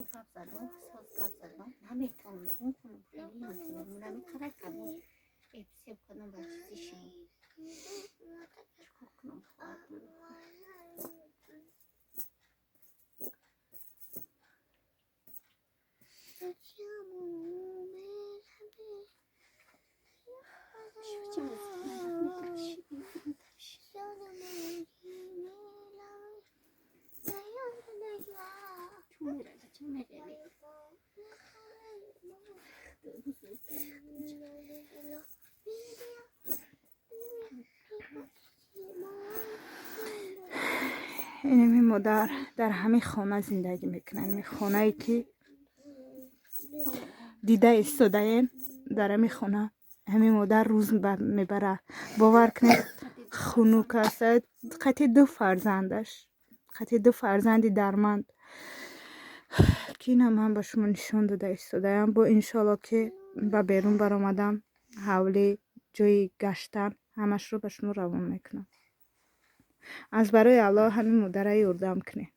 Гап задум, соз гап задум, наметавонам, мегум кунам, намеқадар кабо эпсеп кардам ба чизи шумо. Чикор кунам, хоҳар? Инами модар дар ҳамин хона зиндагӣ мекунад. Ин хонае, ки дида истодаем, дар ҳамин хона ҳамин модар рӯз мебарад. Бовар кунед, хунук аст. Қати ду фарзандаш, қати ду фарзанди дарманд, ки ина ман ба шумо нишон дода истодаям. Бо иншоалло, ки ба берун баромадам, ҳавлӣ, ҷои гаштан, ҳамашро ба шумо равон мекунам. Аз барои Аллоҳ ҳамин модара ёрдам кунед.